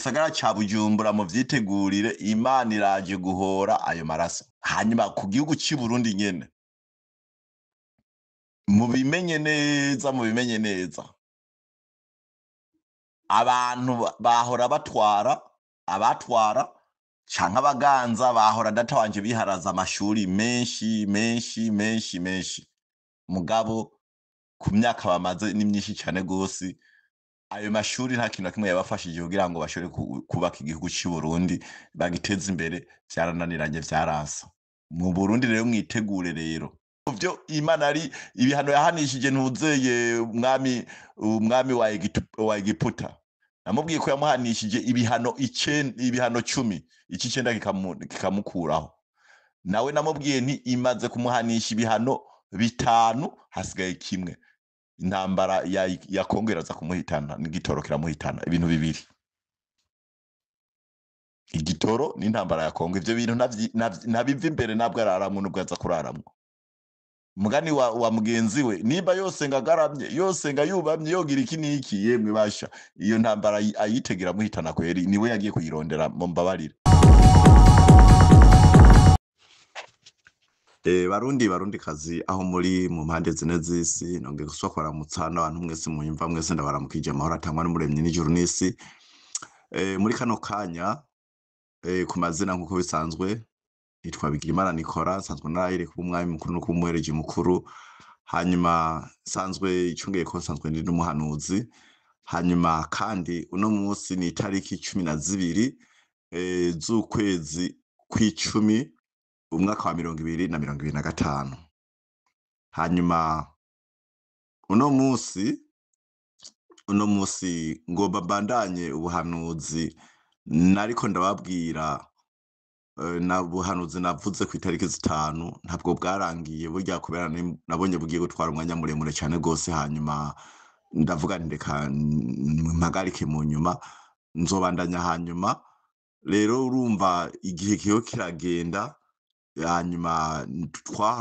Gisagara ca Bujumbura muvyitegurire, Imana iraje guhora ayo maraso. Hanyuma ku gihugu c'i Burundi nyene, mubimenye neza, mubimenye neza, abantu bahora batwara, abatwara canke abaganza bahora data wanje biharaza amashuri menshi menshi menshi menshi, mugabo ku myaka bamaze ni myinshi cane gose, ayo mashuri nta kintu na kimwe yabafashije kugira ngo bashobore kubaka igihugu c'i Burundi bagiteze imbere, vyarananiranye, vyaranse. Mu Burundi rero mwitegure rero ivyo Imana ari ibihano yahanishije ntuzeye umwami wa Egiputa. Namubwiye ko yamuhanishije ibihano icenda, ibihano 10, ic'icenda kikamukuraho. Nawe namubwiye nti imaze kumuhanisha ibihano 5, hasigaye kimwe. Intambara ya Kongo iraza kumuhitana, n'igitoro kiramuhitana, ibintu bibiri. Igitoro n'intambara ya Kongo, ivyo bintu ntabiva imbere, ntabwo araramwo nubwo aza kuraramwo. Mugani wa mugenzi we, nimba yosenga agaramye, yosenga yubamye, yogira iki n'iki, yemwe basha, iyo ntambara ayitegera muhitana kweri, niwe yagiye kuyirondera, mumbabarire. Barundi, barundi kazi, aho muri mu mpande zine z'isi, nongeye gusubira kubaramutsa n'abantu mwese munyumva mwese, ndabaramukije amahoro atangwa n'umuremyi n'ijuru n'isi. Muri kano kanya, ku mazina nk'uko bisanzwe, nitwa Bigirimana Nikora, nsanzwe narahiriye kuba umwami mukuru no kuba umuhereje mukuru, hanyuma nsanzwe icungeye ko nsanzwe ndi n'umuhanuzi. Hanyuma kandi uno munsi ni itariki 12, z'ukwezi kw'icumi, umwaka wa 2025. Hanyuma uno munsi ngomba mbandanye ubuhanuzi nariko ndababwira, na buhanuzi navuze ku itariki 5, ntabwo bwarangiye burya kubera nabonye bugiye gutwara umwanya muremure cyane gose, hanyuma ndavuga nti reka mpagarike mu nyuma nzobandanya. Hanyuma rero urumva igihe kiho kiragenda, hanyuma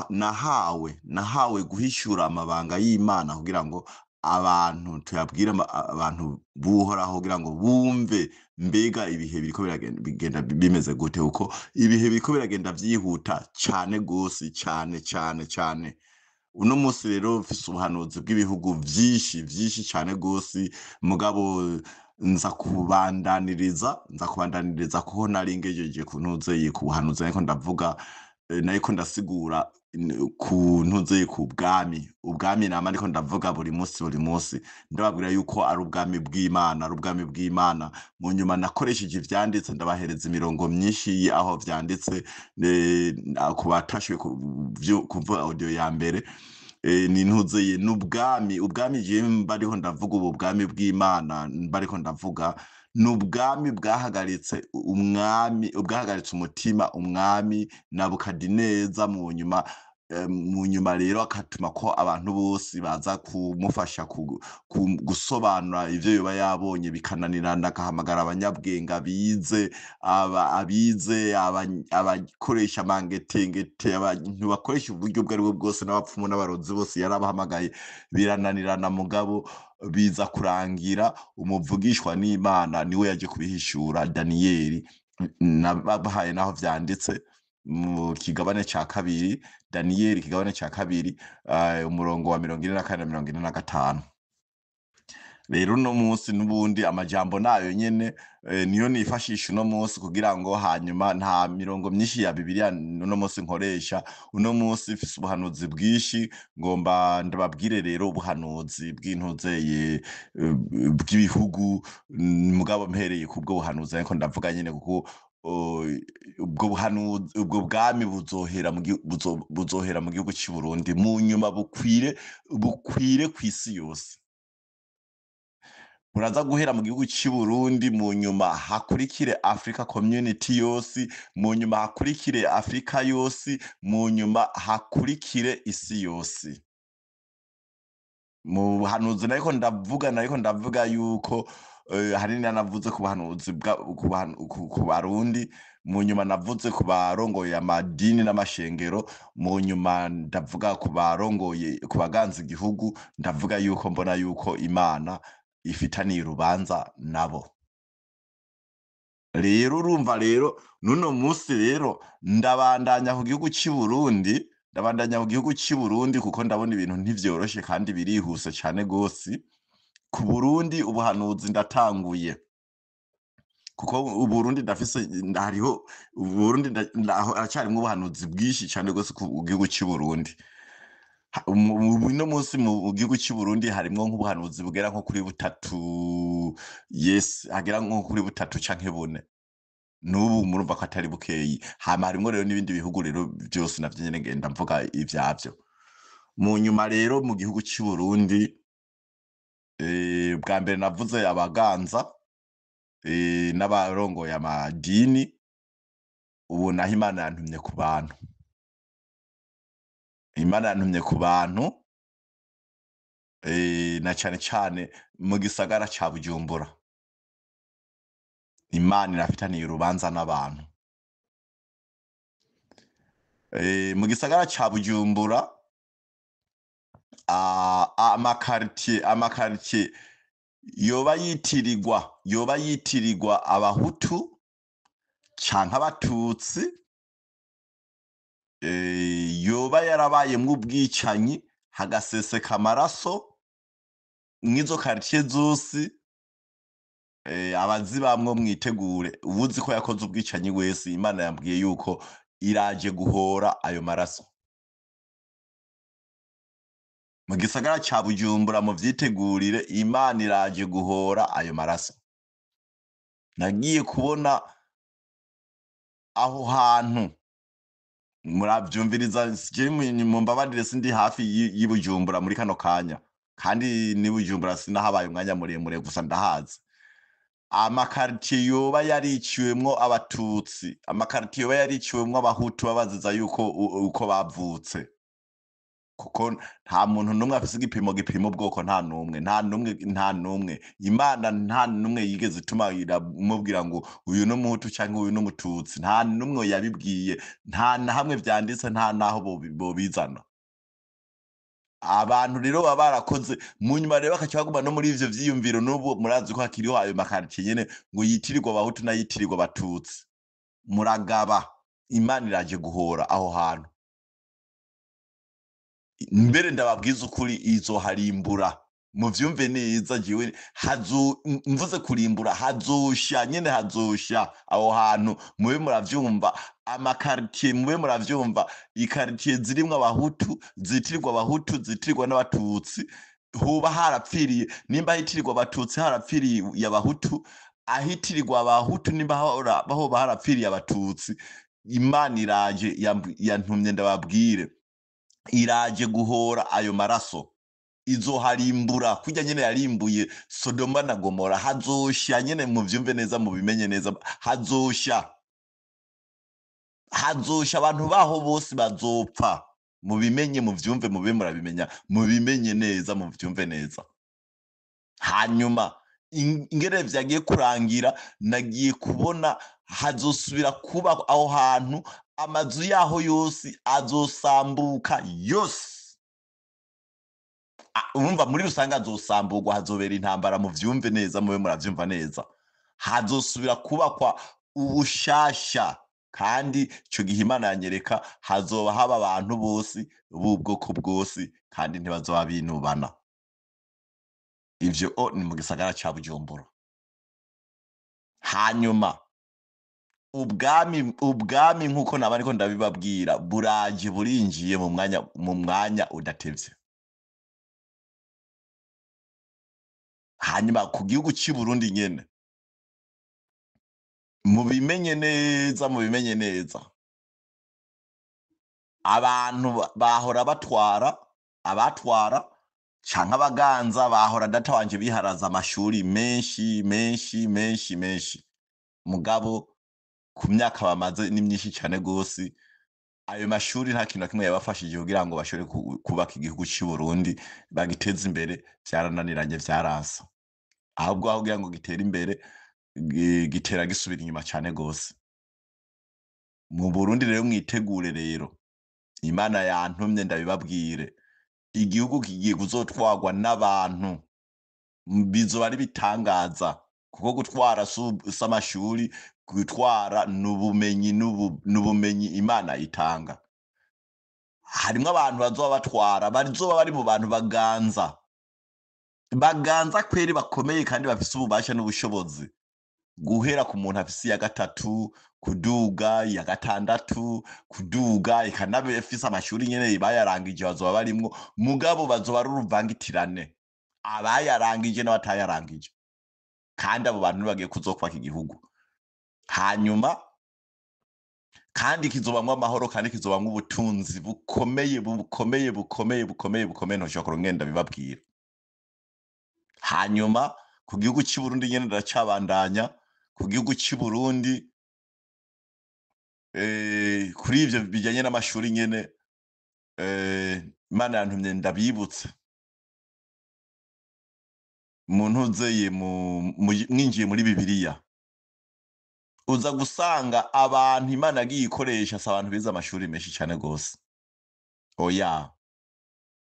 nahawe guhishura amabanga y'Imana kugira ngo abantu tuyabwire, abantu buhoraho kugira ngo bumve mbega ibihe biriko bigenda bimeze gute, kuko ibihe biriko biragenda vyihuta cane gose, cane cane cane. Uno munsi rero mfise ubuhanuzi bw'ibihugu vyinshi vyinshi cane gose, mugabo nza kubandaniriza kuko nari ngejeje ku ntuzeye ku buhanuzi, ariko ndavuga, nariko ndasigura ku ntuzeye ku bwami. Ubwami nama ariko ndavuga buri munsi buri munsi, ndababwira yuko ari ubwami bw'Imana, ari ubwami bw'Imana. Mu nyuma nakoresheje ivyanditse, ndabahereza imirongo myinshi aho vyanditse, ku batashoboye kuvuga audio ya mbere. Ni ntuzeye n'ubwami, ubwami je mbariho ndavuga ubu bwami bw'Imana mbariho ndavuga n'ubwami bwahagaritse umwami, bwahagaritse umutima umwami Nabukadineza. Mu nyuma, mu nyuma rero akatuma ko abantu bose baza kumufasha gusobanura ivyo yoba yabonye, bikananirana, agahamagara abanyabwenge abize, abize, abakoresha amangetengete, abantu bakoresha uburyo ubwo aribwo bwose, n'abapfumu n'abarozi bose yarabahamagaye, birananirana. Mugabo biza kurangira umuvugishwa n'Imana niwe yaje kubihishura, Daniyeli, nabahaye naho vyanditse mu kigabane ca 2, Daniyeli kigabane ca 2, umurongo wa 44 na 45. Rero uno munsi n'ubundi amajambo nayo nyene, niyo nifashisha uno munsi kugira ngo hanyuma nta mirongo myinshi ya Bibiliya uno munsi nkoresha. Uno munsi mfise ubuhanuzi bwinshi, ngomba ndababwire rero ubuhanuzi bw'intuzeye, bw'ibihugu, mugabo mpereye kubwo buhanuzi ariko ndavuga nyene, kuko ubwo buhanuzi, ubwo bwami buzohera mu gihugu cy'u Burundi, mu nyuma bukwire kw'isi yose. Buraza guhera mu gihugu cy'u Burundi, mu nyuma hakurikire Africa Community yose, mu nyuma hakurikire Afrika yose, mu nyuma hakurikire isi yose. Mu buhanuzi nariko ndavuga, nariko ndavuga yuko, hanini navuze ku buhanuzi ku Barundi, mu nyuma navuze ku barongoye amadini n'amashengero, mu nyuma ndavuga ku barongoye, ku baganza igihugu, ndavuga yuko mbona yuko Imana ifitaniye urubanza nabo. Rero urumva rero n'uno munsi rero ndabandanya ku gihugu cy'i Burundi, ndabandanya ku gihugu cy'i Burundi kuko ndabona ibintu ntivyoroshe kandi birihuse cane gose. Ku Burundi ubuhanuzi ndatanguye, kuko Uburundi ndafise, hariho Uburundi haracarimwo ubuhanuzi bwinshi cane gose ku gihugu cy'i Burundi. Uno munsi mu gihugu cy'i Burundi harimwo nk'ubuhanuzi bugera nko kuri butatu, yes, hagera nko kuri butatu canke bune. N'ubu murumva ko atari bukeyi. Hama harimwo rero n'ibindi bihugu rero byose navyo nyene ngenda mvuga ivyavyo. Mu nyuma rero mu gihugu cy'i Burundi, bwa mbere navuze abaganza, n'abarongoye amadini, ubu naho Imana yantumye ku bantu. Imana yantumye ku bantu, na cane cane mu gisagara ca Bujumbura. Imana irafitaniye urubanza n'abantu. Mu gisagara ca Bujumbura, amakaritiye yoba yitirirwa abahutu canke abatutsi, yoba yarabayemwo ubwicanyi hagaseseka amaraso mw'izo karitiye zose, abazibamwo mwitegure. Uwuzi ko yakoze ubwicanyi wese, Imana yambwiye yuko iraje guhora ayo maraso. Mu gisagara ca Bujumbura muvyitegurire, Imana iraje guhora ayo maraso. Nagiye kubona aho hantu muravyumviriza, je mumbabarire sindi hafi y'i Bujumbura muri kano kanya, kandi ni Bujumbura sinahabaye umwanya muremure, gusa ndahazi. Amakaritiye yoba yariciwemwo abatutsi, amakaritiye yoba yariciwemwo abahutu babaziza yuko uko bavutse, kuko nta muntu n'umwe afise igipimo gipima ubwoko, nta n'umwe, nta n'umwe, nta n'umwe. Imana nta n'umwe yigeze ituma iramubwira ngo uyu ni umuhutu canke uyu ni umututsi, nta n'umwe yabibwiye, nta na hamwe vyanditse, nta naho bobizana. Abantu rero baba barakoze mu nyuma rero bakaca baguma no muri ivyo vyiyumviro. N'ubu murazi ko hakiriho ayo makaritiye nyene ngo yitirirwa abahutu n'ayitirirwa abatutsi. Muragaba, Imana iraje guhora aho hantu. Mbere ndababwiza ukuri, izoharimbura, muvyumve neza. Jewe hazo mvuze kurimbura, hazosha nyene, hazosha aho hantu, mube muravyumva. Amakaritiye mube muravyumva, ikaritiye zirimwo abahutu zitirirwa abahutu, zitirirwa n'abatutsi, hoba harapfiriye nimba hitirirwa abatutsi harapfiriye abahutu, ahitirirwa abahutu nimba hoba harapfiriye abatutsi, Imana iraje yantumye ndababwire, iraje guhora ayo maraso, izoharimbura kurya nyene yarimbuye Sodoma na Gomora. Hazosha nyene, muvyumve neza, mubimenye neza, hazosha, hazosha, abantu baho bose bazopfa. Mubimenye, muvyumve, mube murabimenya, mubimenye neza, muvyumve neza. Hanyuma ingene vyagiye kurangira, nagiye kubona hazosubira kuba aho hantu, amazu yaho yose azosambuka yose. Urumva muri rusange azosamburwa, hazobera intambara, muvyumve neza, mube muravyumva neza. Hazosubira kubakwa ubushasha, kandi ico gihe Imana yanyereka hazoba haba abantu bose b'ubwoko bwose, kandi ntibazoba binubana. Ivyo o ni mu gisagara ca Bujumbura. Hanyuma ubwami nk'uko naba ariko ndabibabwira, buraje burinjiye mu mwanya udatevye. Hanyuma ku gihugu cy'i Burundi nyene, mubimenye neza, mubimenye neza, abantu bahora batwara, abatwara canke abaganza bahora data wanje biharaza amashuri menshi menshi menshi menshi, mugabo ku myaka bamaze ni myinshi cane gose, ayo mashuri nta kintu na kimwe yabafashije kugira ngo bashobore kubaka igihugu cy'i Burundi bagiteze imbere. Vyarananiranye, vyaransa. Ahubwo aho kugira ngo gitere imbere, gitera gisubira inyuma cane gose. Mu Burundi rero mwitegure rero, Imana yantumye ndabibabwire, igihugu kigiye kuzotwarwa n'abantu, bizoba ari bitangaza, kuko gutwara si amashuri. Gutwara n'ubumenyi, n'ubumenyi Imana itanga. Harimwo abantu bazoba batwara, bazoba bari mu bantu baganza, baganza kweri, bakomeye kandi bafise ububasha n'ubushobozi, guhera ku muntu afise iya gatatu kuduga, iya gatandatu kuduga, eka n'abafise amashuri nyene bayarangije bazoba barimwo. Mugabo bazoba ari uruvangitirane, abayarangije n'abatayarangije, kandi abo bantu bagiye kuzokubaka igihugu. Hanyuma kandi kizobamwo amahoro, kandi kizobamwo ubutunzi bukomeye, bukomeye, bukomeye, bukomeye, bukomeye, ntoshobora kuronka ngenda bibabwira. Hanyuma ku gihugu cy'i Burundi nyene ndacabandanya ku gihugu cy'i Burundi, kuri ivyo bijanye n'amashuri nyene, Imana yantumye ndabibutse muntu uzeye mwinjiye muri Bibiliya, uza gusanga abantu Imana yagiye ikoresha si abantu bize amashuri menshi cane gose. Oya,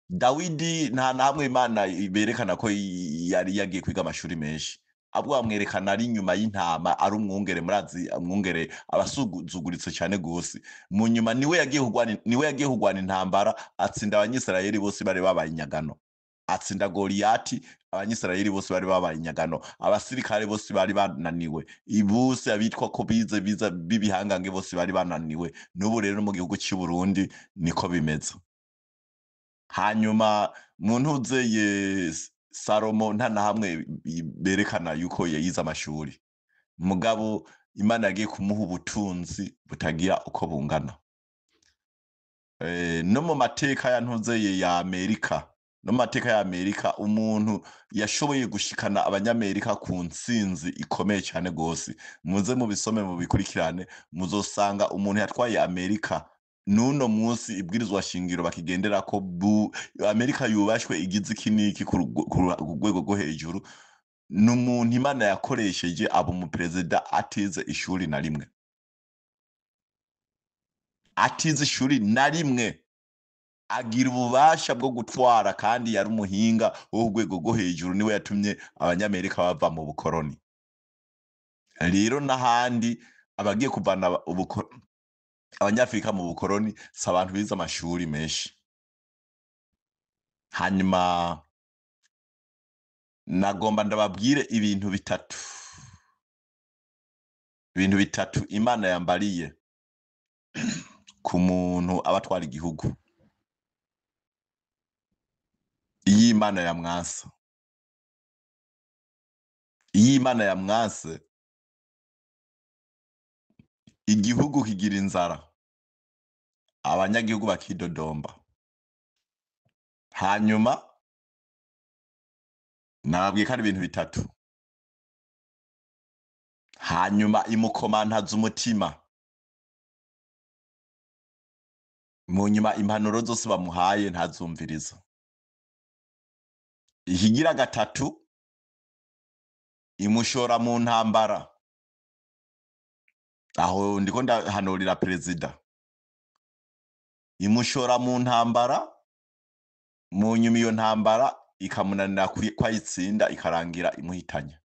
Dawidi nta namwe Imana berekana ko yari yagiye kwiga amashuri menshi, ahubwo bamwerekana ari inyuma y'intama, ari umwungere. Murazi umwungere abasuzuguritse cane gose. Mu nyuma niwe yagiye kugwana intambara, atsinda Abanyisirayeli bose bari babaye inyagano, atsinda Goliyati, Abanyisirayeli bose bari babaye inyagano, abasirikare bose bari bananiwe, ibose abitwa ko bize biza b'ibihangange bose bari bananiwe. N'ubu rero mu gihugu cy'i Burundi niko bimeze. Hanyuma mu ntuzeye Salomo nta na hamwe berekana yuko yayize amashuri, mugabo Imana yagiye kumuha ubutunzi butagira uko bungana. No mu mateka ya ntuzeye ya Amerika, no mu mateka ya Amerika, umuntu yashoboye gushikana Abanyamerika ku ntsinzi ikomeye cyane gose, muze mubisome mubikurikirane, muzosanga umuntu yatwaye Amerika n'uno munsi ibwirizwa shingiro bakigendera ko Amerika yubashwe igize iki n'iki ku rwego rwo hejuru, ni umuntu Imana yakoresheje aba umuperezida atize ishuri na rimwe, atize ishuri na rimwe, agira ububasha bwo gutwara, kandi yari umuhinga wo ku rwego rwo hejuru, niwe yatumye Abanyamerika bava mu bukoroni. Rero n'ahandi abagiye kuvana Abanyafrika mu bukoroni si abantu bize amashuri menshi. Hanyuma nagomba ndababwire ibintu bitatu, ibintu bitatu Imana yambariye ku muntu aba atwara igihugu. Iyo Imana yamwanse, iyo Imana yamwanse, igihugu kigira inzara, abanyagihugu bakidodomba. Hanyuma nababwiye ko ari ibintu bitatu. Hanyuma imukomantaza umutima, mu nyuma impanuro zose bamuhaye ntazumviriza. Ikigira gatatu, imushora mu ntambara. Aho ndiko ndahanurira perezida, imushora mu ntambara, mu nyuma iyo ntambara ikamunanira kwayitsinda, ikarangira imuhitanye.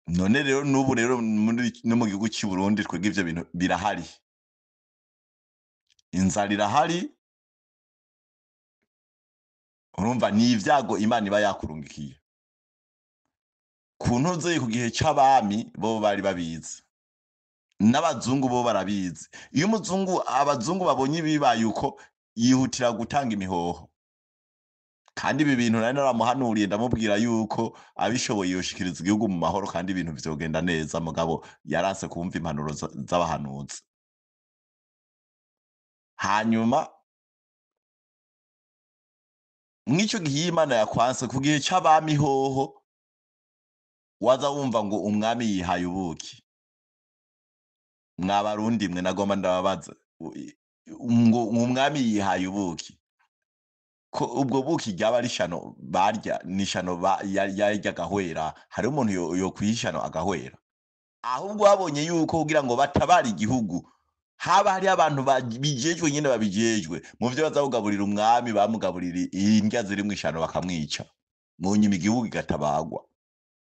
None rero n'ubu rero no mu gihugu cy'i Burundi twebwe ivyo bintu birahari, inzara irahari. Urumva ni ivyago Imana iba yakurungikiye. Ku ntuze ku gihe c'abami bo bari babizi, n'abazungu bo barabizi. Iyo abazungu babonye ibibaye uko, yihutira gutanga imihoho. Kandi ibi bintu nari naramuhanuriye, ndamubwira yuko abishoboye yoshikiriza igihugu mu mahoro kandi ibintu vyogenda neza, mugabo yaranse kumva impanuro z'abahanuzi. Hanyuma mw'ico gihe Imana yakwanse, ku gihe c'abami hoho waza wumva ngo umwami yihaye ubuki. Mwabarundi mwe nagomba ndababaza, ngo umwami yihaye ubuki, ko ubwo buki ryaba ari ishano barya, ni ishano yarya agahwera. Hari umuntu yo kwiha ishano agahwera? Ahubwo babonye yuko kugira ngo batabare igihugu haba hari abantu bijejwe nyene, babijejwe mu vyo baza kugaburira umwami, bamugaburira indya ziri mu ishano bakamwica, mu nyuma igihugu kigatabagwa.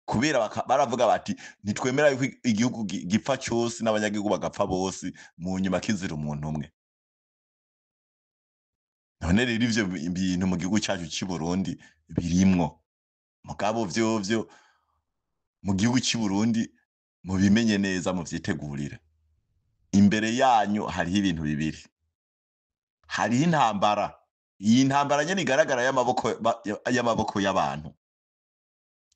Kubera baravuga bati ntitwemera yuko igihugu gipfa cyose n'abanyagihugu bagapfa bose, mu nyuma kizira umuntu umwe. None rero ivyo bintu mu gihugu cyacu cy'i Burundi birimwo, mugabo vyovyo mu gihugu cy'i Burundi mubimenye neza, muvyitegurire. Imbere yanyu hariho ibintu bibiri, hariho intambara. Iyi ntambara nyene igaragara y'amaboko y'abantu,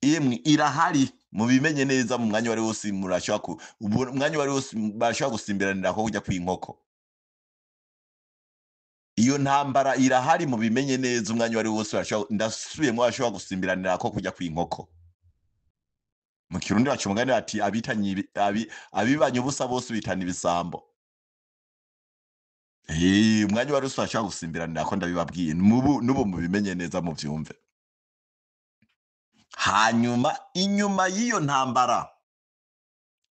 imwe irahari, mubimenye neza. Mu mwanya wari wose murashobora umwanya wari wose barashobora gusimbiranira ko kujya kw'inkoko. Iyo ntambara irahari, mubimenye neza. Umwanya wari wose ndasubiyemo, barashobora gusimbiranira ko kujya kw'inkoko. Mu Kirundi baca umugani bati abibanye ubusa bose bitana ibisambo. Umwanya wari wose barashobora gusimbiranira ko, ndabibabwiye n'ubu mubimenye neza, muvyumve. Hanyuma inyuma y'iyo ntambara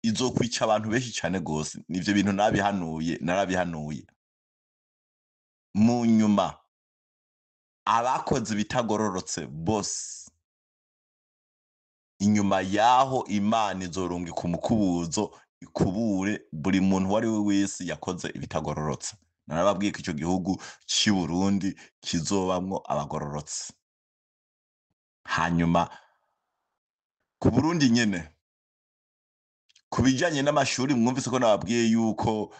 izokwica abantu benshi cane gose. Nivyo bintu nabihanuye, narabihanuye. Mu nyuma abakoze ibitagororotse bose, inyuma yaho Imana izorungika umukubuzo ikubure buri muntu uwo ari we wese yakoze ibitagororotse. Narababwiye ko ico gihugu c'i Burundi kizobamwo abagororotse. Hanyuma ku Burundi nyene, ku bijanye n'amashuri, mwumvise ko nababwiye yuko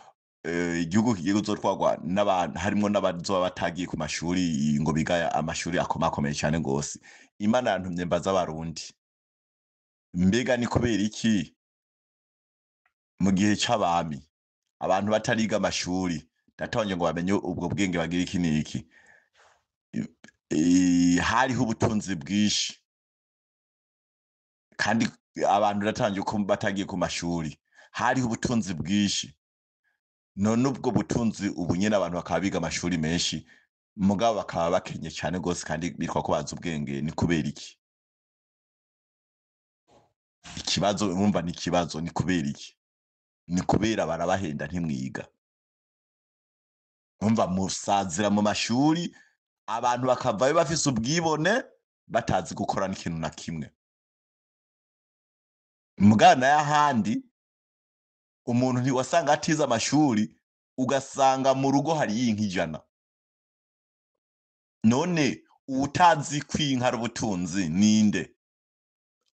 igihugu kigiye kuzotwarwa n'abantu, harimwo n'abazoba batagiye ku mashuri ngo biga amashuri akomakomeye cane gose. Imana yantumye mbaza Abarundi, mbega ni kubera iki mu gihe c'abami abantu batariga amashuri, data wanje ngo bamenye ubwo bwenge bagira iki n'iki, hariho ubutunzi bwinshi, kandi abantu datangiye ko batagiye ku mashuri hariho ubutunzi bwinshi? None ubwo butunzi ubu nyene abantu bakaba biga amashuri menshi, mugabo bakaba bakenye cane gose kandi bitwa ko bazi ubwenge, ni kubera iki? Ikibazo urumva ni ikibazo, ni kubera iki? Ni kubera barabahenda, ntimwiga. Urumva musazira mu mashuri, abantu bakavayo bafise ubwibone, batazi gukora n'ikintu na kimwe. Mugana y'ahandi umuntu ntiwasanga atize amashuri, ugasanga mu rugo hari inka 100. None uwutazi kwinka ari ubutunzi ninde?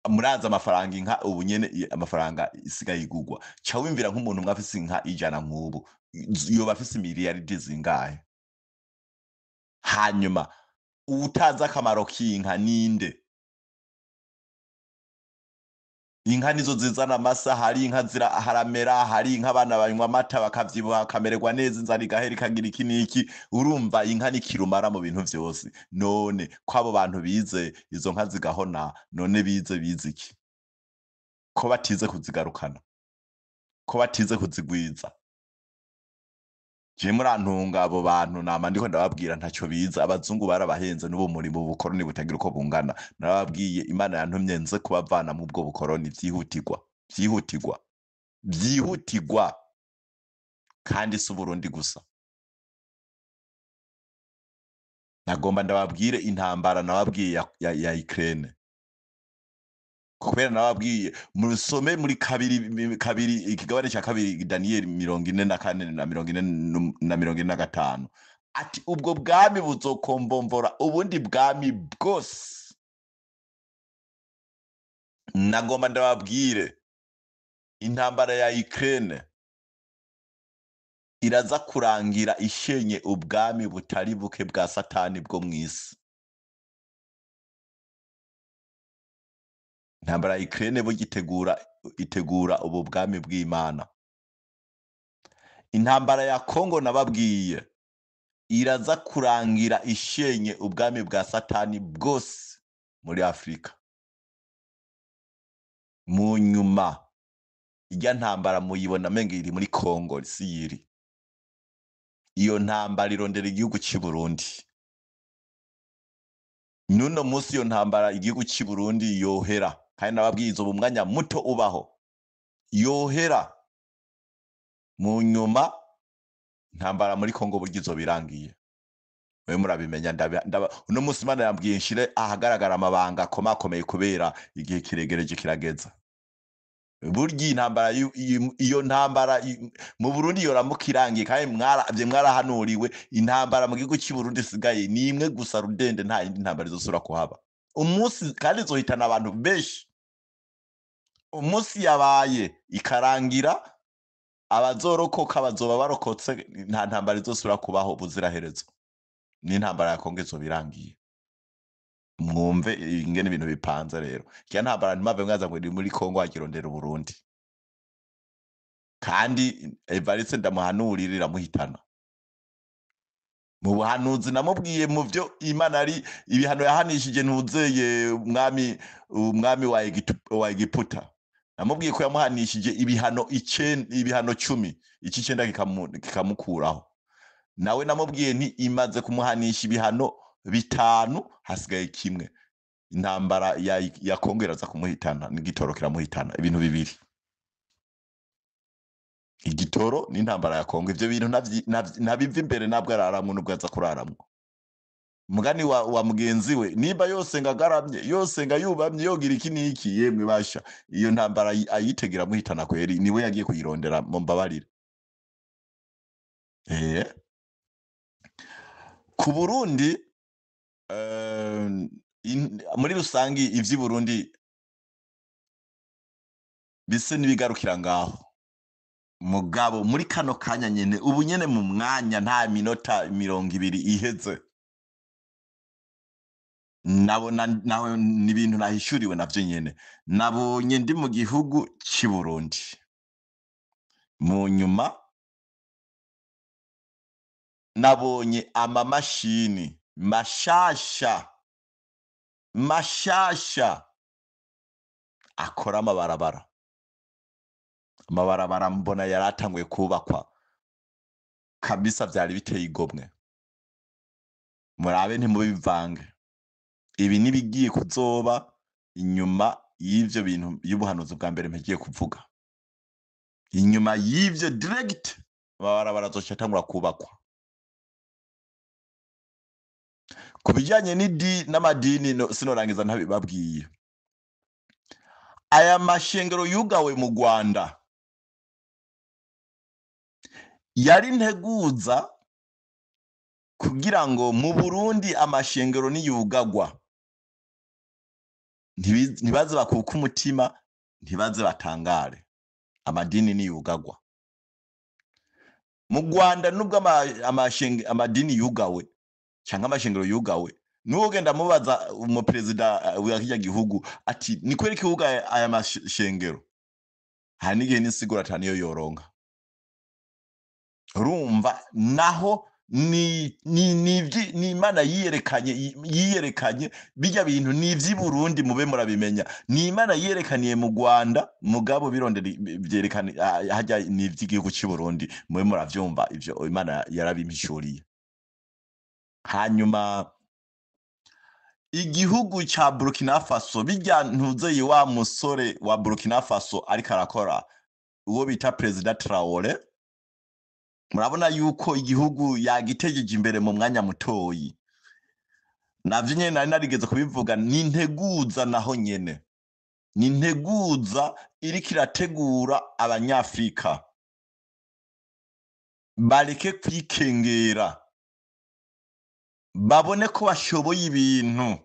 Murazi amafaranga inka ubu nyene amafaranga isigaye igugwa. Ca wimvira nk'umuntu umwe afise inka 100 nk'ubu yoba afise miliyaridi zingahe? Hanyuma uwutazi akamaro k'inka ninde? Inka nizo zizana amasa, hari inka zira haramera, hari inka abana banywa amata bakavyibuha bakamererwa neza, inzara igahera ikagira iki n'iki. Urumva inka ni kirumara mu bintu vyose. None ko abo bantu bize izo nka zigahona, none bize iki? Ko batize kuzigarukana, ko batize kuzigwiza? Je murantunga, abo bantu nama ndiko ndababwira ntaco bize. Abazungu barabahenze n'ubu muri mu bukoroni butagira uko bungana. Narababwiye, Imana yantumye nze kubavana mu bwo bukoroni vyihutirwa, vyihutirwa, vyihutirwa. Kandi si Uburundi gusa. Nagomba ndababwire intambara nababwiye ya Ukraine, kubera nababwiye musome muri kabiri ikigabane cya kabiri, Daniel 44 na 40 na 45, ati ubwo bwami buzokombombora ubundi bwami bwose. Nagomba ndababwire intambara ya Ukraine iraza kurangira ishenye ubwami butari buke bwa Satani bwo mw'isi. Intambara ya Ukraine bugitegura itegura ubu bwami bw'Imana. Intambara ya Kongo nababwiye iraza kurangira ishenye ubwami bwa Satani bwose muri Afrika. Mu nyuma ijya ntambara muyibona menga iri muri Kongo, si yiri. Iyo ntambara irondera igihugu cy'i Burundi. Nuno munsi iyo ntambara igihugu cy'i Burundi yohera, kandi nababwiye izo mu mwanya muto ubaho yohera. Mu nyuma intambara muri Kongo burya izoba irangiye. Mwe murabimenya, uno munsi Imana yambwiye nshire ahagaragara amabanga akomakomeye kubera igihe kiregereje kirageza. Burya intambara iyo ntambara mu Burundi yoramuka irangiye, kandi mwaravye mwarahanuriwe, intambara mu gihugu cy'i Burundi isigaye ni imwe gusa rudende, nta yindi ntambara izosubira kuhaba. Umunsi kandi izohitana abantu benshi. Umunsi yabaye ikarangira, abazorokoka bazoba barokotse, nta ntambara izosubira kubaho ubuziraherezo. N'intambara ya Kongo izoba irangiye. Mwumve ingene ibintu bipanze rero. Irya ntambara ntimwave mwaza ngo iri muri Kongo agirondera Uburundi. Kandi Evariste ndamuhanurira iramuhitana. Mu buhanuzi namubwiye mu byo Imana ari ibihano yahanishije ntuzeye umwami wa Egiputa. Namubwiye ko yamuhanishije ibihano icenda, ibihano 10, iki 9 kikamukuraho. Nawe namubwiye nti imaze kumuhanisha ibihano 5, hasigaye kimwe. Intambara ya Kongo iraza kumuhitana, n'igitoro kiramuhitana, ibintu bibiri. Igitoro n'intambara ya Kongo, ivyo bintu ntabiva imbere, ntabwo araramwo nubwo aza kuraramwo. Mugani wa mugenzi we, nimba yose ngagaramye, yose ngayubamye, yogira iki n'iki, yemwe basha, iyo ntambara ayitegera muhitana kweri, niwe yagiye kuyirondera, mumbabarire. Ku Burundi, muri rusangi ivy'i Burundi bise n'ibigarukira ngaho. Mugabo muri kano kanya nyene, ubu nyene mu mwanya nta minota 20 iheze, nabona nawe ni ibintu nahishuriwe navyo nyene. Nabonye ndi mu gihugu c'i Burundi. Mu nyuma nabonye amamashini mashasha mashasha akora amabarabara. Amabarabara mbona yaratanguye kubakwa kabisa, vyari biteye igomwe. Murabe ntimubivange, ibi nibigiye kuzoba inyuma y'ivyo bintu y'ubuhanuzi bwa mbere mpegiye kuvuga. Inyuma y'ivyo direct amabarabara azoca atangura kubakwa. Ku bijanye n'amadini no, sinorangiza ntabibabwiye. Aya mashengero yugawe mu Rwanda yari nteguza kugira ngo mu Burundi amashengero niyugagwa ntibaze bakuka umutima, ntibaze batangare. Amadini niyugagwa mu Rwanda, nubwo amadini yugawe cyangwa amashengero yugawe, nuwo genda mubaza umuperezida wa kirya gihugu ati ni kweri ko yugaye aya mashengero, hari n'igihe n'insiguro ataniyo yoronka. Urumva naho ni Imana yiyerekanye bijya bintu ni ivy'i Burundi, mube murabimenya. Ni Imana yiyerekaniye mu Rwanda, mugabo birondera byerekana hajya ni ivy'igihugu cy'i Burundi, mube muravyumva ivyo Imana yarabimpishuriye. Hanyuma igihugu ca Burkina Faso, bijya ntuzeye wa musore wa Burkina Faso ariko arakora, uwo bita Perezida Traore, murabona yuko igihugu yagitegeje imbere mu mwanya mutoyi. Navyo nyene nari narigeze kubivuga, ni nteguza naho nyene, ni nteguza iriko irategura abanyafrika bareke kwikengera, babone ko bashoboye ibintu.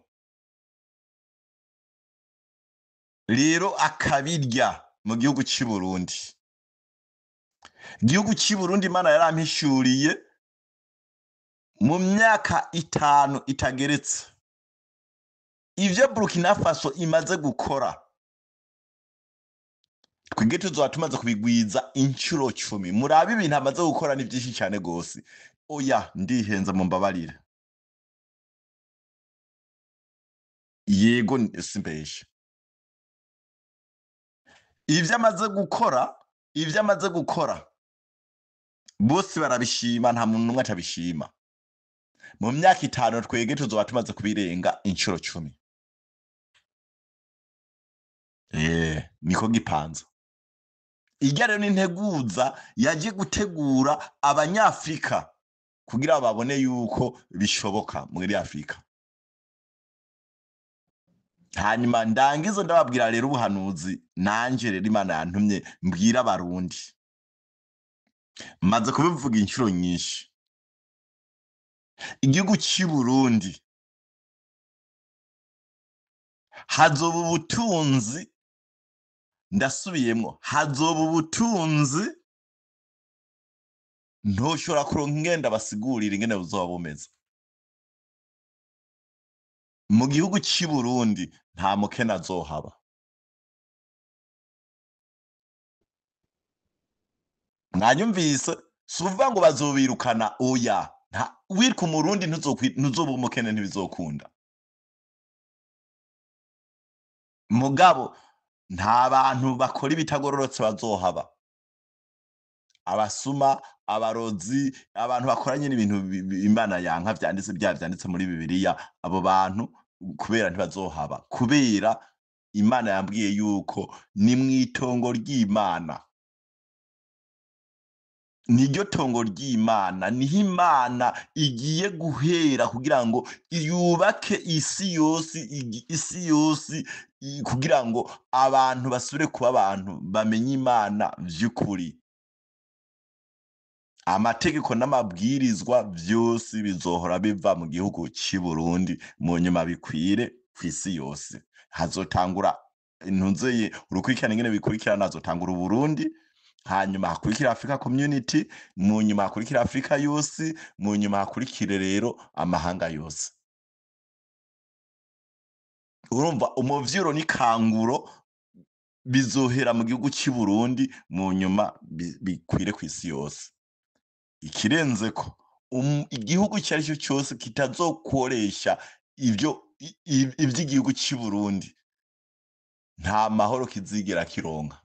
Rero akabirya mu gihugu cy'i Burundi. Igihugu cy'i Burundi Imana yarampishuriye mu myaka 5 itageretse ivyo Burkina Faso imaze gukora, twige tuzoba tumaze kubigwiza inshuro 10. Murabe ibintu amaze gukora ni byinshi cyane gose. Oya, ndihenza mumbabarire, yego simbeshe. Ivyo amaze gukora, ivyo amaze gukora bose barabishima, nta muntu n'umwe atabishima. Mu myaka 5 twege tuzoba tumaze kubirenga inshuro 10. Niko gipanze. Irya rero n'integuza yaje gutegura abanyafrika kugira babone yuko bishoboka muri Afrika. Hanyuma ndangizo ndababwira rero ubuhanuzi nanje rero Imana yantumye mbwira abarundi. Maze kubivuga inshuro nyinshi. Igihugu cy'i Burundi hazoba ubutunzi, ndasubiyemwo, hazoba ubutunzi ntoshobora kuronka ingenda basigurira ingene buzoba bumeze. Mu gihugu cy'i Burundi nta mukene azohaba. Mwanyumvise? Si ukuvuga ngo bazobirukana, oya. Wirika umurundi ntuzoba umukene, ntibizokunda. Mugabo nta bantu bakora ibitagororotse bazohaba. Abasuma, abarozi, abantu bakoranye n'ibintu Imana yanka vyanditse, bya vyanditse muri Bibiliya, abo bantu kubera ntibazohaba, kubera Imana yambwiye yuko ni mwitongo ry'Imana. Niryo tongo ry'Imana, niho Imana igiye guhera kugira ngo yubake isi yose, isi yose, kugira ngo abantu basubire kuba abantu bamenye Imana vy'ukuri. Amategeko n'amabwirizwa vyose bizohora biva mu gihugu cy'i Burundi, mu nyuma bikwire kw'isi yose. Hazotangura intunzeye urukurikirane ingene bikurikirana, hazotangura Uburundi, hanyuma hakurikira Africa Community, mu nyuma hakurikira Afrika yose, mu nyuma hakurikire rero amahanga yose. Urumva umuvyuro n'ikanguro bizohera mu gihugu cy'i Burundi, mu nyuma bikwire kw'isi yose. Ikirenze ko igihugu icyo ari cyo cyose kitazokoresha ivy'igihugu cy'i Burundi, nta mahoro kizigera kironka.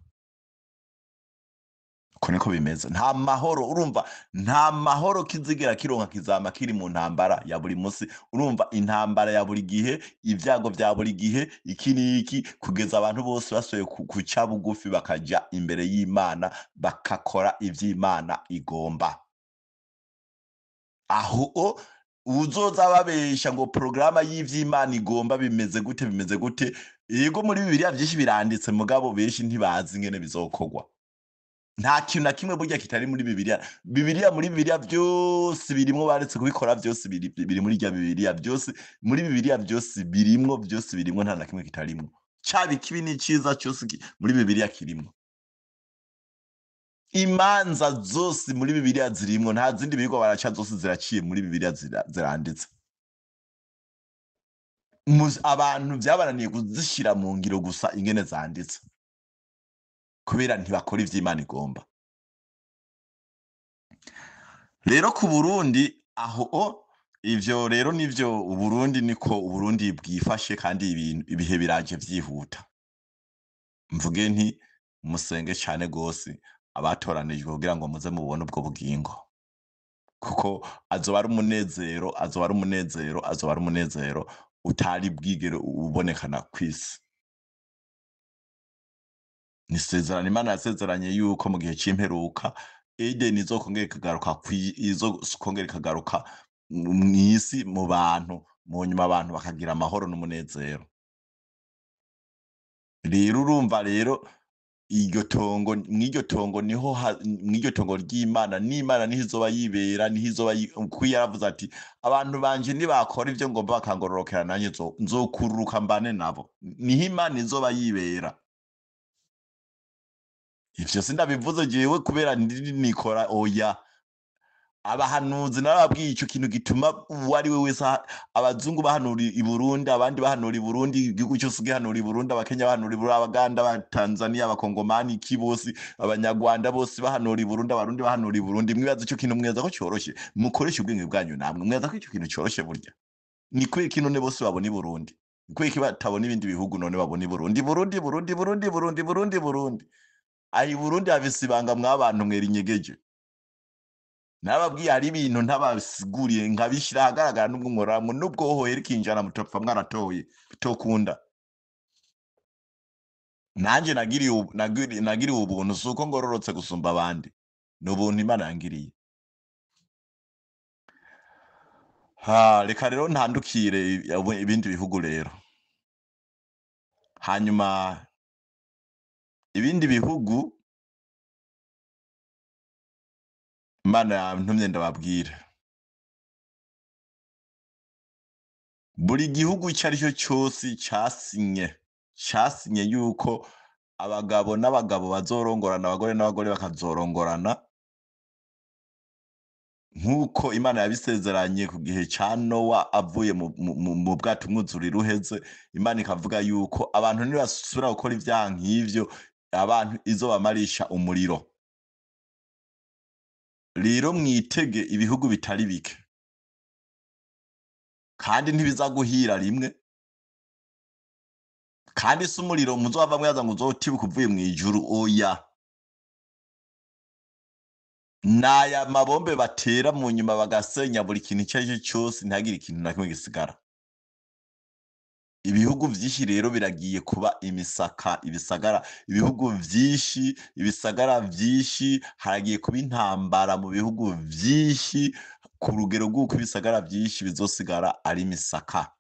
Uko niko bimeze, nta mahoro, urumva nta mahoro kizigera kironka, kizama kiri mu ntambara ya buri munsi. Urumva intambara ya buri gihe, ibyago vya buri gihe, iki n'iki, kugeza abantu bose basubiye kuca bugufi bakaja imbere y'Imana, bakakora ivy'Imana igomba. Aho uzoza babesha ngo programa y'ivy'Imana igomba bimeze gute, bimeze gute? Yego, muri Bibiliya vyinshi biranditse, mugabo benshi ntibazi ingene bizokorwa. Nta kintu na kimwe burya kitari muri Bibiliya. Bibiliya, muri Bibiliya byose birimwo, baretse kubikora byose biri muri rya Bibiliya, byose muri Bibiliya byose birimwo, byose birimwo, nta na kimwe kitarimwo. Caba ikibi n'iciza cyose muri Bibiliya kirimwo. Imanza zose muri Bibiliya zirimwo, nta zindi birirwa baraca, zose ziraciye muri Bibiliya, ziranditse. Abantu vyabananiye kuzishira mu ngiro gusa ingene zanditse, kubera ntibakora ivy'Imana igomba. Rero ku Burundi aho ivyo rero nivyo Uburundi, niko Uburundi bwifashe, kandi ibihe biraje vyihuta. Mvuge nti musenge cane gose abatoranijwe kugira ngo muze mubone ubwo bugingo, kuko azoba ari umunezero, azoba ari umunezero, azoba ari umunezero utari bwigere ubonekana kw'isi. Ni isezerano Imana yasezeranye yuko mu gihe c'imperuka Edeni izokongera ikagaruka izokongera ikagaruka mw'isi mu bantu, mu nyuma abantu bakagira amahoro n'umunezero. Rero urumva rero iryo tongo, mw'iryo tongo niho mw'iryo tongo ry'Imana, n'Imana niho izoba yibera, niho izoba kuko yaravuze ati abantu banje nibakora ivyo ngomba bakangororokera nanje nzokururuka mbane nabo. Niho Imana izoba yibera. Ivyo sindabivuze jewe kubera nikora, oya. Abahanuzi narababwiye ico kintu gituma uwo ari we wese abazungu bahanura i Burundi, abandi bahanura i Burundi, igihugu cyose gihanura i Burundi, abakenya bahanura i Burundi, abaganda, abatanzania, abakongomani, iki bose, abanyarwanda bose bahanura i Burundi, abarundi bahanura i Burundi. Mwibaza ico kintu mweza ko cyoroshe? Mukoreshe ubwenge bwanyu namwe, mwibaza ko ico kintu cyoroshe burya? Ni kubera iki none bose babona i Burundi? Ni kubera iki batabona ibindi bihugu none babona i Burundi? Burundi, Burundi, Burundi, Burundi, Burundi, Burundi. Ayi Burundi hafise ibanga mwabantu mwera inyegeje. Nababwiye hari ibintu ntabasiguriye nkabishyira ahagaragara, nubwo nkoramwe nubwo hohera ikinjana mutopfa mwaratoye bitokunda. Nanje nagiriwe ubuntu, si uko ngororotse gusumba abandi, ni ubuntu Imana yangiriye. Ha, reka rero ntandukire ibindi bihugu rero. Hanyuma ibindi bihugu Imana yantumye ndababwira. Buri gihugu icyo ari cyo cyose casinye yuko abagabo n'abagabo bazorongorana, abagore n'abagore bakazorongorana, nk'uko Imana yabisezeranye ku gihe ca Nowa avuye mu bwato umwuzurira uheze. Imana ikavuga yuko abantu nibasubira gukora ivyaha nk'ivyo, abantu izobamarisha umuriro. Rero mwitege ibihugu bitari bike, kandi ntibizaguhira rimwe, kandi si umuriro muzova mwibaza ngo uzotibuka uvuye mw'ijuru, oya. Naya mabombe batera mu nyuma bagasenya buri kintu icyo ari cyo cyose, ntihagire ikintu na kimwe gisigara. Ibihugu vyinshi rero biragiye kuba imisaka, ibisagara, ibihugu vyinshi, ibisagara vyinshi, haragiye kuba intambara mu bihugu vyinshi, ku rugero rw'uko ibisagara vyinshi bizosigara ari imisaka.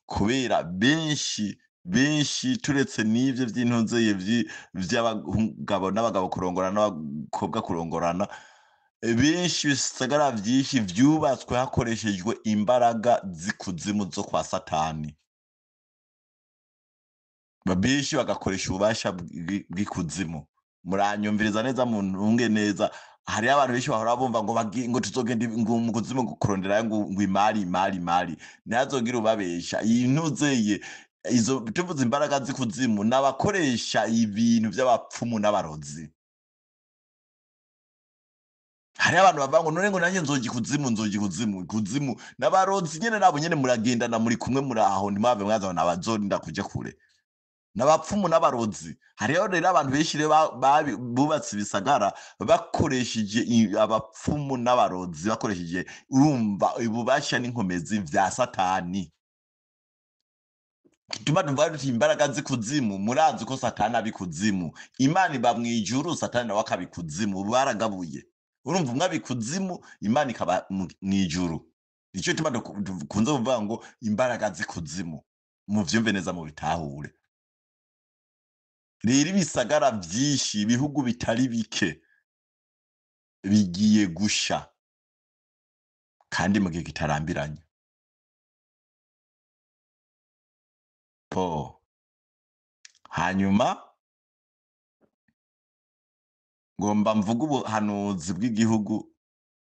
Kubera benshi benshi, turetse n'ivyo vy'intunzeye vy'abagabo n'abagabo kurongorana n'abakobwa kurongorana, benshi ibisagara vyinshi vyubatswe hakoreshejwe imbaraga z'ikuzimu zo kwa Satani. Benshi bagakoresha ububasha bw'ikuzimu. Muranyumviriza neza, muntunge neza. Hariho abantu benshi bahora bumva ngo ngo tuzogenda ngo mu kuzimu kuronderayo ngo imari, imari, imari. Ntihazogira ubabesha. Iyi ntuzeye izo tuvuze imbaraga z'ikuzimu n'abakoresha ibintu vy'abapfumu n'abarozi. Hariho abantu bavuga ngo none ngo nanjye nzoja ikuzimu, nzoja ikuzimu, ikuzimu. N'abarozi nyene nabo nyene muragendana, muri kumwe, muri aho, ntimwave mwaza ngo nabazorinda kuja kure. N'abapfumu n'abarozi. Hariho rero abantu benshi rero bubatse ibisagara bakoresheje abapfumu n'abarozi, bakoresheje urumva ububasha n'inkomezi vya Satani. Tuma tuvuga tuti imbaraga z'ikuzimu, murazi ko Satani abi kuzimu. Imana iba mw'ijuru, Satani nawe akaba ikuzimu, baragabuye. Urumva umwe abi kuzimu, Imana ikaba mw'ijuru. Nico gituma dukunze kuvuga ngo imbaraga z'ikuzimu. Muvyumve neza, mubitahure. Rero ibisagara vyinshi, ibihugu bitari bike bigiye gusha, kandi mu gihe kitarambiranye. Po hanyuma ngomba mvuge ubuhanuzi bw'igihugu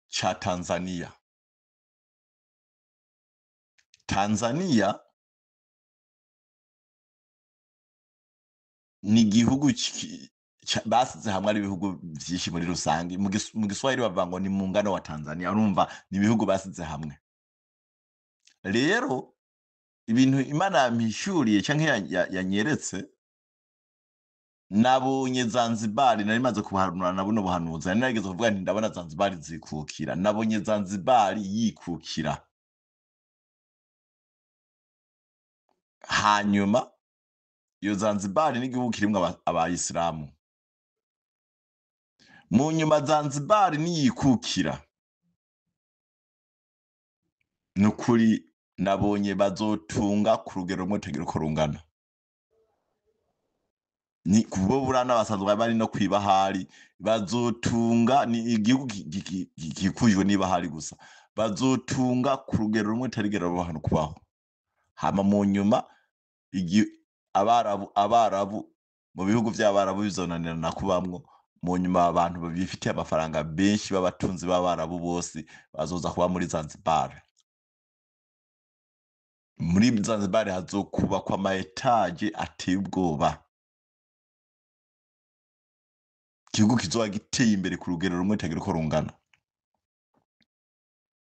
ca Tanzania. Tanzania ni igihugu basize hamwe ari ibihugu vyinshi muri rusange. Mu Giswahili bavuga ngo ni muungano wa Tanzania. Urumva ni ibihugu basize hamwe. Rero ibintu Imana yampishuriye canke yanyeretse, nabonye Zanzibar, nari maze kubahanura na buno buhanuzi, nari narigeze kuvuga nti ndabona Zanzibar zikukira. Nabonye Zanzibar yikukira. Hanyuma iyo Zanzibar ni igihugu kirimwo abayisilamu. Mu nyuma Zanzibar niyikukira, nukuri nabonye bazotunga ku rugero rumwe rutagira uko rungana. Ni kubo burana basanzwe bari no kwibahari, bazotunga, ni igihugu gikikujwe n'ibahari gusa, bazotunga ku rugero rumwe rutarigera ruba hano kubaho. Hama mu nyuma abarabu mu bihugu vy'abarabu bizonanirana kubamwo. Mu nyuma abantu bifitiye amafaranga benshi b'abatunzi b'abarabu bose bazoza kuba muri Zanzibar. Muri Zanzibar hazokubakwa ama etaje ateye ubwoba. Igihugu kizoba giteye imbere ku rugero rumwe rutagira uko rungana.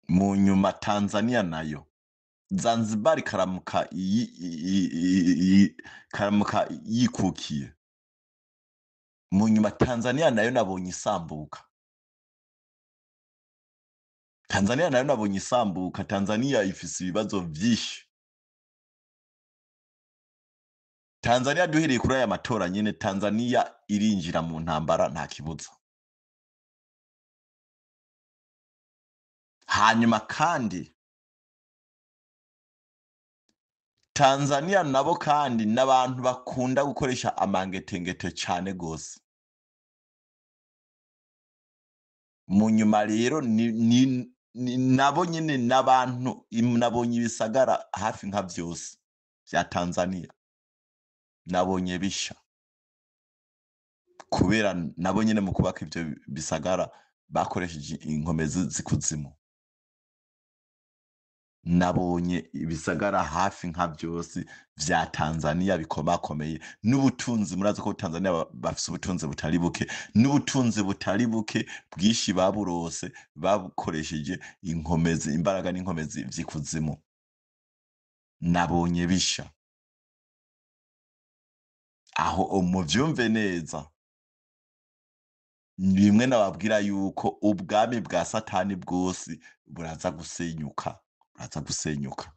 Mu nyuma Tanzania nayo, Zanzibar karamuka yikukiye. Mu nyuma Tanzania nayo nabonye isambuka. Tanzania nayo nabonye isambuka. Tanzania ifise ibibazo vyinshi. Tanzania duhereye kuri aya matora nyene, Tanzania irinjira mu ntambara nta kibuza. Hanyuma kandi Tanzania nabo kandi n'abantu bakunda gukoresha amangetengete cane gose. Mu nyuma rero ni nabo nyene n'abantu nabonye ibisagara hafi nka vyose vya Tanzania nabonye bisha, kubera nabo nyene mu kubaka ivyo bisagara bakoresheje inkomezi z'ikuzimu. Nabonye ibisagara hafi nka vyose vya Tanzania bikomakomeye n'ubutunzi. Murazi ko Tanzania bafise ubutunzi butari buke, n'ubutunzi butari buke bwinshi baburose babukoresheje inkomezi, imbaraga n'inkomezi vy'ikuzimu. Nabonye bisha. Aho muvyumve neza, bimwe nababwira yuko ubwami bwa Satani bwose buraza gusenyuka, buraza gusenyuka.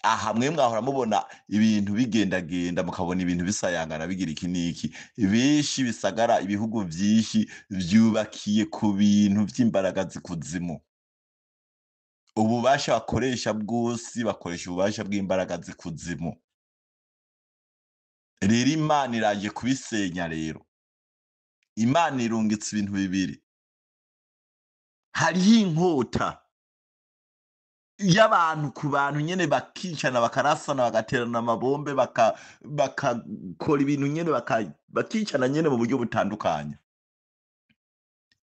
Aha mwe mwahora mubona ibintu bigendagenda, mukabona ibintu bisayangana bigira iki n'iki. Benshi bisagara, ibihugu vyinshi vyubakiye ku bintu vy'imbaraga z'ikuzimu. Ububasha bakoresha bwose bakoresha ububasha bw'imbaraga z'ikuzimu. Rero Imana iraje kubisenya. Rero Imana irungitse ibintu bibiri. Hariho inkota y'abantu ku bantu nyene, bakicana, bakarasana, bagaterana amabombe, bakakora ibintu nyene, bakicana nyene mu buryo butandukanye.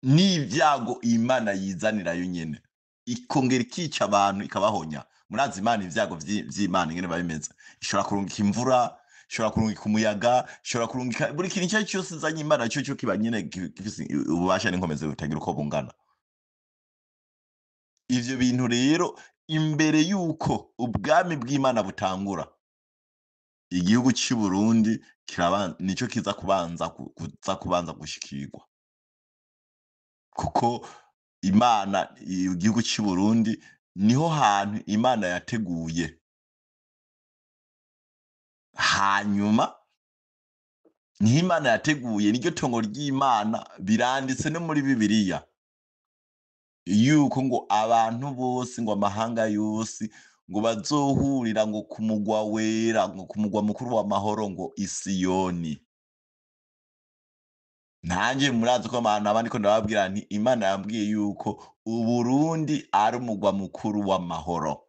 N'ibyago Imana yizanirayo nyene, ikongera ikica abantu, ikabahonya. Murazi Imana, ibyago vy'Imana ingene biba bimeze. Ishobora kurungika imvura, ishobora kurungika umuyaga, ishobora kurungika buri kintu icyo ari cyo cyose izanye Imana, cyo cyo kiba nyene gifise ububasha n'inkomezi butagira uko bungana. Ivyo bintu rero, imbere yuko ubwami bw'Imana butangura, igihugu cy'u Burundi nico kiza kubanza kuza kubanza gushikirwa, kuko Imana, igihugu cy'u Burundi niho hantu Imana yateguye. Hanyuma niho Imana yateguye, niryo tongo ry'Imana. Biranditse no muri Bibiliya yuko ngo abantu bose, ngo amahanga yose, ngo bazohurira ngo ku mugwa wera, ngo ku mugwa mukuru w'amahoro, ngo Isiyoni. Nanjye murazi ko abantu abandi ko ndababwira nti Imana yambwiye yuko Uburundi ari umugwa mukuru w'amahoro.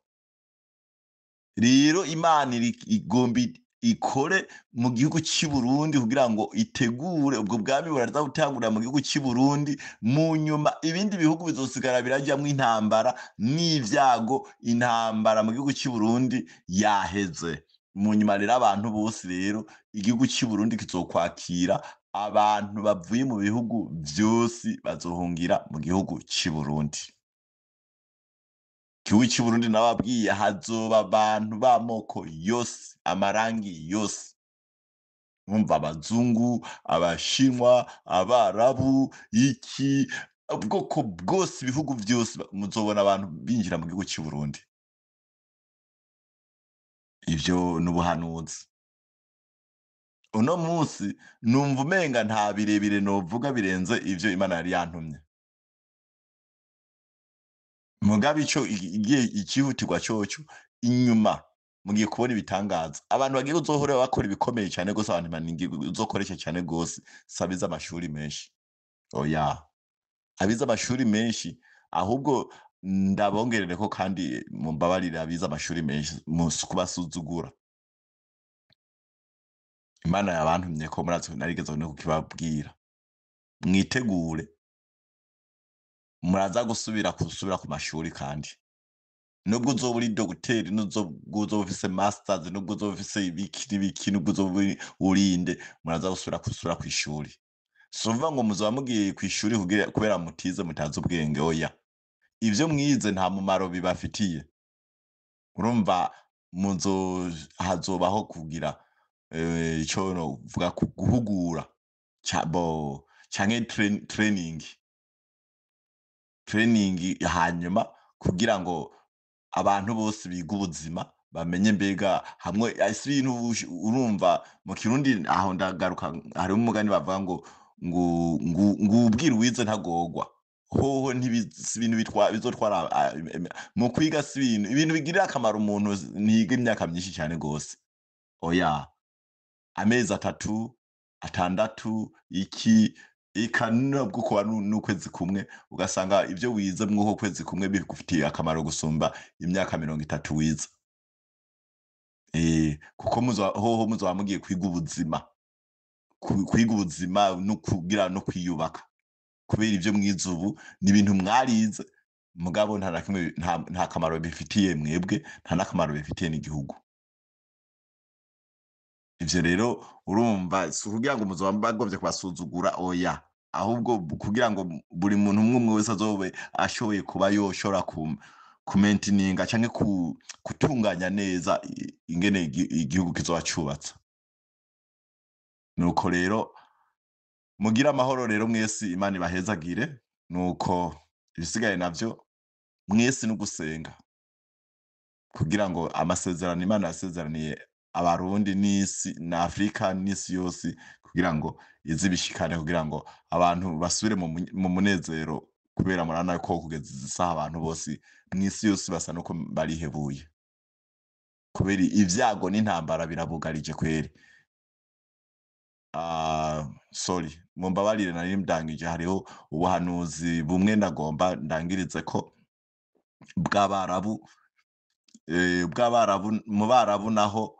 Rero Imana igomba ikore mu gihugu cy'i Burundi kugira ngo itegure ubwo bwami buraza gutangurira mu gihugu cy'i Burundi. Mu nyuma ibindi bihugu bizosigara birajyamwo intambara n'ibyago. Intambara mu gihugu cy'i Burundi yaheze. Mu nyuma rero abantu bose, rero igihugu cy'i Burundi kizokwakira abantu bavuye mu bihugu vyose, bazohungira mu gihugu cy'i Burundi. Igihugu cy'i Burundi nababwiye hazoba abantu b'amoko yose, amarangi yose. Mwumva abazungu, abashinwa, abarabu, iki ubwoko bwose, ibihugu byose, muzobona abantu binjira mu gihugu cy'i Burundi. Ivyo ni ubuhanuzi. Uno munsi numva umenga nta birebire novuga birenze ivyo Imana yari yantumye. Mugabe ico igiye ikihutirwa coco, inyuma mugiye kubona ibitangaza. Abantu bagiye kuzohora bakora ibikomeye cyane gose, abantu Imana izokoresha cyane gose, si abize amashuri menshi, oya. Abize amashuri menshi, ahubwo ndabongerere ko kandi mumbabarire, abize amashuri menshi musi kubasuzugura. Imana yabantumye ko murazi narigeze no kukibabwira. Mwitegure, muraza gusubira ku mashuri. Kandi nubwo uzoba uri dogiteri, nubwo uzoba ufise masters, nubwo uzoba ufise ibiki n'ibiki, nubwo uzoba uri urinde, muraza gusubira kw'ishuri. Si ukuvuga ngo muzoba mugiye kw'ishuri kubera mutize, mutazi ubwenge, oya. Ivyo mwize nta mumaro bibafitiye. Urumva muzo hazobaho kugira ico novuga guhugura bo canke training, hanyuma kugira ngo abantu bose biga ubuzima bamenye mbega hamwe ese ibintu urumva mu Kirundi aho ndagaruka, hariho umugani bavuga ngo ubwira uwize ntagorwa. Hoho si ibintu bizotwara mu kwiga, si ibintu bigirira akamaro umuntu ntiyiga imyaka myinshi cyane gose. Oya, amezi 3, 6, iki eka nubwo kuba n'ukwezi kumwe, ugasanga ibyo wize mw'uko kwezi kumwe bigufitiye akamaro gusumba imyaka 30 wize. Kuko hoho muzoba mugiye kwiga ubuzima, kwiga ubuzima no kugira no kwiyubaka, kubera ibyo mwize ubu ni ibintu mwarize, mugabo nta na kimwe, nta kamaro bifitiye mwebwe, nta n'akamaro bifitiye n'igihugu. Ivyo rero urumva si ukugira ngo muzoba bagomvye kubasuzugura, oya, ahubwo kugira ngo buri muntu umwe umwe wese azobe ashoboye kuba yoshobora kumaintininga canke gutunganya neza ingene igihugu kizoba cubatse. Nuko rero mugire amahoro rero mwese, Imana ibahezagire. Nuko ibisigaye navyo mwese no gusenga kugira ngo amasezerano Imana yasezeraniye Abarundi n'isi na Afrika n'isi yose, kugira ngo ize ibishikane, kugira ngo abantu basubire mu munezero, kubera murabona ko kugeza izi saha abantu bose mw'isi yose basa nuko barihebuye kubera ivyago n'intambara birabugarije kweri. Sorry, mumbabarire, nari ndangije. Hariho ubuhanuzi bumwe ndagomba ndangirize ko bw'Abarabu, bw'Abarabu. Mu Barabu naho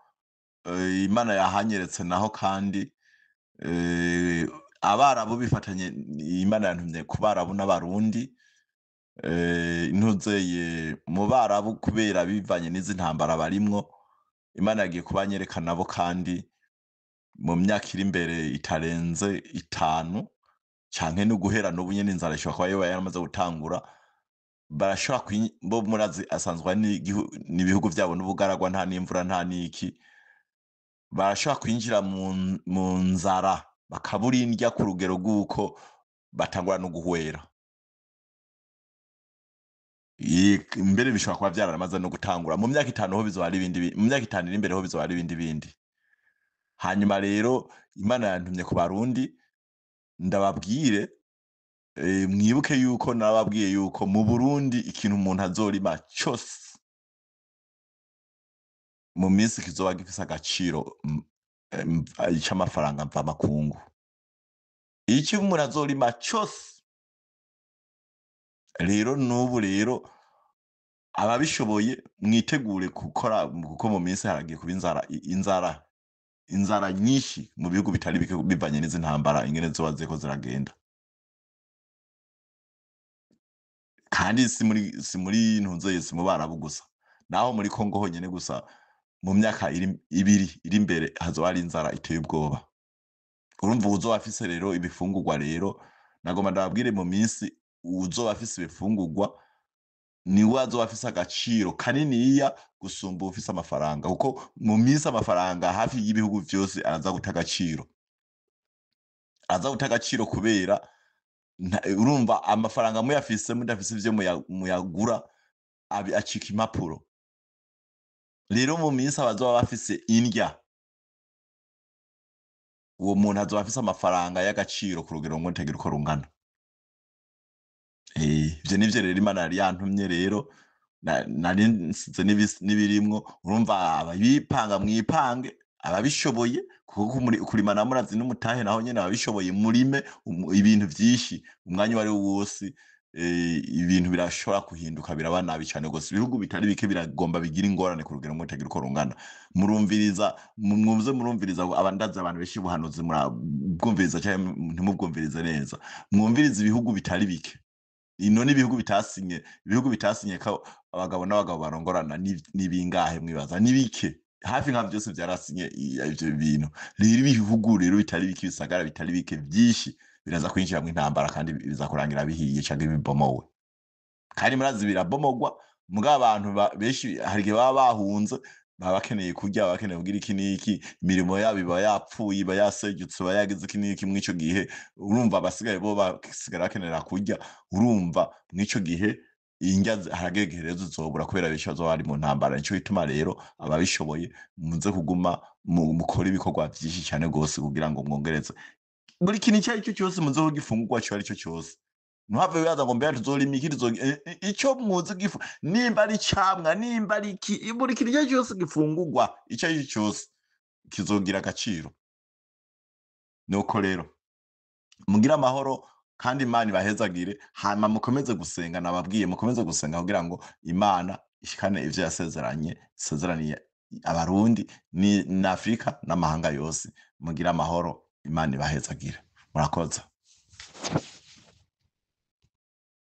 Imana yahanyeretse naho kandi Abarabu bifatanye. Imana yantumye ku Barabu n'Abarundi, ntuzeye mu Barabu kubera bivanye n'izi ntambara barimwo. Imana yagiye kubanyereka nabo kandi mu myaka iri imbere itarenze 5 canke no guhera n'ubu nyene, inzara ishobora kuba yoba yaramaze gutangura. Barashobora bo murazi asanzwe ari n'ibihugu vyabo n'ubugaragwa, nta n'imvura nta n'iki. Barashobora kwinjira mu nzara, bakabura indya ku rugero rw'uko batangura no guhwera. Mbere bishobora kuba vyaramaze no gutangura. Mu myaka 5 ho bizoba ari ibindi, mu myaka 5 iri imbere ho bizoba ari ibindi bindi. Hanyuma rero Imana yantumye ku Barundi ndababwire, mwibuke yuko nababwiye yuko mu Burundi ikintu umuntu azorima cose mu minsi kizoba gifise agaciro c'amafaranga mvamakungu. Icyo umuntu azorima cose rero, n'ubu rero ababishoboye mwitegure gukora, kuko mu minsi haragiye kuba inzara, inzara nyinshi mu bihugu bitari bike, bivanye n'izi ntambara ingene zoba ziriko ziragenda. Kandi si muri ntunze, si mu Barabu gusa, naho muri Kongo honyene gusa mu myaka 2 iri imbere hazoba hari inzara iteye ubwoba. Urumva uwuzoba afise rero ibifungurwa, rero nagomba ndababwire, mu minsi uwuzoba afise ibifungurwa niwe azoba afise agaciro kaniniya gusumba uwufise amafaranga, kuko mu minsi amafaranga hafi y'ibihugu vyose araza guta agaciro, araza guta agaciro kubera urumva amafaranga muyafise mudafise ivyo muyagura acika impapuro. Rero mu minsi abazoba bafise indya, uwo muntu azoba afise amafaranga y'agaciro ku rugero ngo ntagira uko rungana. Ivyo nivyo rero Imana yari yantumye. Rero nari nsize n'ibirimwo. Urumva ababipanga mwipange, ababishoboye, kuko kurima na murazi n'umutahe, naho nyene ababishoboye murime ibintu vyinshi umwanya uwari wo wose. Ibintu birashobora guhinduka, biraba nabi cane gose. Ibihugu bitari bike biragomba bigira ingorane ku rugero ngo uko rungana. Murumviriza, mwumve, murumviriza abandaza abantu benshi ubuhanuzi murabwumviriza canke ntimubwumvirize neza. Mwumvirize ibihugu bitari bike ino n'ibihugu bitasinye, ibihugu bitasinye ko abagabo n'abagabo barongorana ni bingahe mwibaza? Ni bike. Hafi nka vyose vyarasinye ivyo bintu. Rero ibihugu rero bitari bike, ibisagara bitari bike vyinshi biraza kwinjiramwo intambara, kandi biza kurangira bihiye canke bibomowe. Kandi murazi birabomogwa, mugabo abantu benshi hari igihe baba bahunze, baba bakeneye kurya, baba bakeneye kugira iki n'iki, imirimo yabo iba yapfuye, iba yasenyutse, iba yagize iki n'iki. Mw'ico gihe urumva abasigaye bo basigara bakenera kurya. Urumva mw'ico gihe indya haragera igihe rero zizobura, kubera benshi bazoba bari mu ntambara. Nico gituma rero ababishoboye muze kuguma mukore ibikorwa vyinshi cane gose kugira ngo mwongereze buri kintu icyo ari cyo cyose, muze gifungurwa ico ari cyo cyose. Ntuhave wibaza ngo mbega tuzorima iki, ico muzi gifu, nimba ari icamwa, nimba ari iki, buri kintu icyo cyose gifungurwa, icyo ari cyo cyose kizogira agaciro. Nuko rero mugire amahoro, kandi Imana ibahezagire. Hanyuma mukomeze gusenga, nababwiye mukomeze gusenga kugira ngo Imana ishikane ivyo yasezeranye, isezeraniye Abarundi ni na Afrika n'amahanga yose. Mugire amahoro, Imana ibahezagire. Murakoze.